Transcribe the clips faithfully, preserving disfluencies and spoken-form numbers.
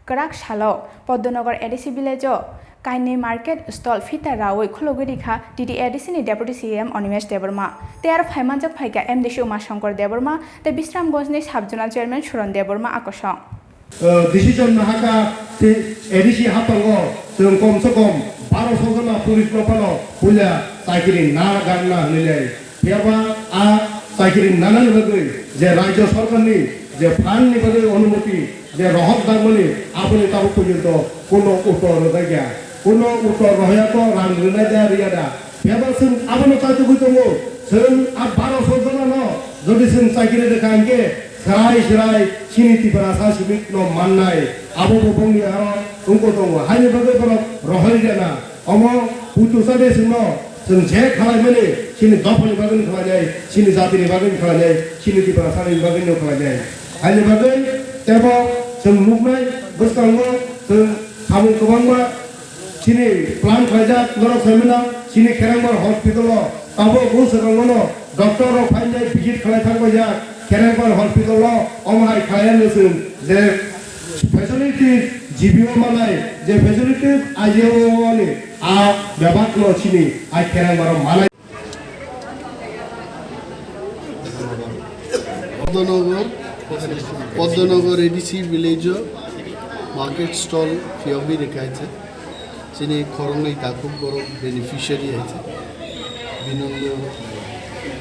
Kwrak salo Poddonogor A D C village o kainwi market stall phita rawi khulugwi rikha T T A D C ni Deputy C E M Animesh Debbarma tei aro phaimanjak phaikha M D C Uma Shankar Debbarma tei Bisramganj ni Sub Zonal Chairman Suron Debbarma akosong. Decision nahakha, A D C hapango chwng komse kom baro sojona police no phano puila chakiri na gangna hwnwi lai. Phiyaba a chakiri nanani bagwi je rajya sarkarni je fund ni bagwi onumoti je rohok dangmani aboni tabuk porjonto kuno uttor rwjakya. Kuno uttor rohya to rang rwnai da rwya da. Phiyaba chwng abono chaitugwi tongo. Chwng a baro sojona no jodi chwng chakiri rwkha hinkhe Srai srai chini Tiprasa simi no mannai, abo bo bongni aro wngkho tongo. Haini bagwi borok rohori rena. Omo puitu sade chwngno chwng je khwlaimani chini dophani bagwino khwlainai, chini jatini bagwino khwlainai, chini Tiprasani bagwino khwlainai. Haini bagwi tebo chwng nuknai bwskango chwng samung kwbangma chini plan khlaijak, norok saimano chini Kherengbar hospital o tabuk bwswkango no doctor rok phainai visit khlai thangbaijak Kherengbar hospital o, omo hai khlaiya no chwng je facilities G B O manai, je facilities I G O ni a bebak no chini a Kherengbar o manai. Poddonogor, Poddonogor A D C village o market stall phiyogwi rwkha hai se. Chini khoroknwi takhuk borok beneficiary hai se. Binondu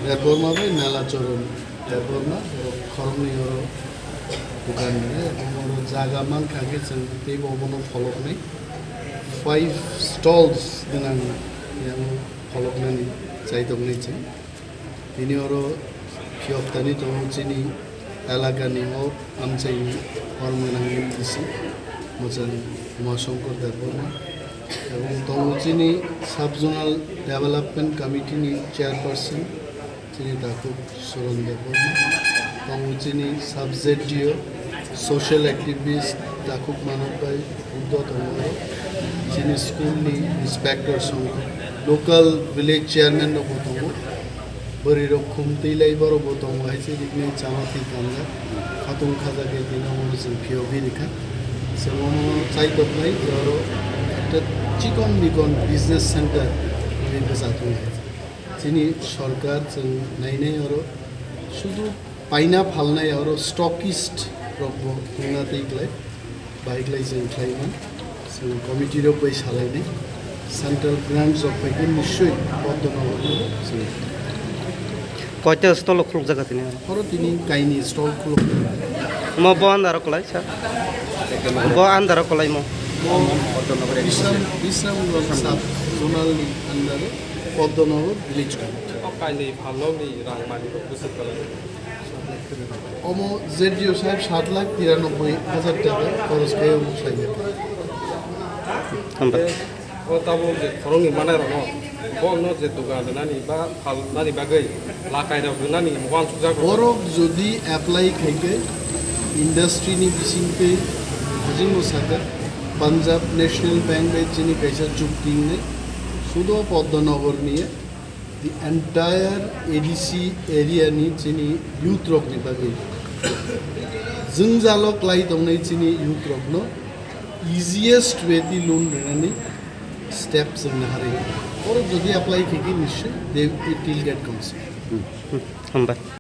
Debbarma bai Melacharan Debbarma borok khoroknwi oro dukan rwnai. Oro jaga mankha khe chwng teibo obono pholoknwi five stalls gwnang yang pholoknani chaitoknai chwng. Tini oro phiyoktani tongo chini elakani o amchaini hor mwnang M D C mwchang Uma Shankar Debbarma, ebong tongo chini Sub Zonal Development Committee ni chairperson chini takhuk Suron Debbarma, tongo chini sub Z D O, social activist takhuk Manok bai Buddha tongo, chini school ni inspector songo, local village chairman rok bo tongo, bwrwi rok khum twi lai borok bo tongo, hai se riknai chama twi kanjak, khatung khaja khe tini omo chwng phiyogwi rikha, chwng omo chaitok nai oro ekta chikon mikon business center wngwi bwsa thung. Chini sorkar chwng nainai oro sudu paina phalnai oro stockist rok bo wngna tei klai, bai klai chwng khlai man, chwng committee rok bai salainai, central grants rok bai khe nischoi Poddonogor no chwng. Koita stall khuluk jaga tini? Oro tini kaini stall khuluk. Mo bo andaro kwlai sa? Bo andaro kwlai mo? Bo Bisram, Bisramganj sub zonal ni under o Poddonogor village committee. O kainwi phalnokni rang manwi rok bwswk kwlai? Omo Z D O saheb sat lakh tiranoboi hajar taka khoros khe omo khlaijak. Hambai. O tabuk je khoroknwi manai rokno, borokno je dogan rwnani ba phalnani bagwi lakai rok rwnani mo uansukjak rok. Borok jodi apply khaikhe industry ni bisingtwi hajingno sakha Punjab National Bank bai chini kaisa chukti wngnai sudo Poddonogor ni the entire A D C area ni chini youth rok ni bagwi jwngjalo klai tongnai chini youth rokno easiest way twi loan rwnani step chwng naharwi. Borok jodi apply khaikhe nischoi they, it will get counsel. Hambai.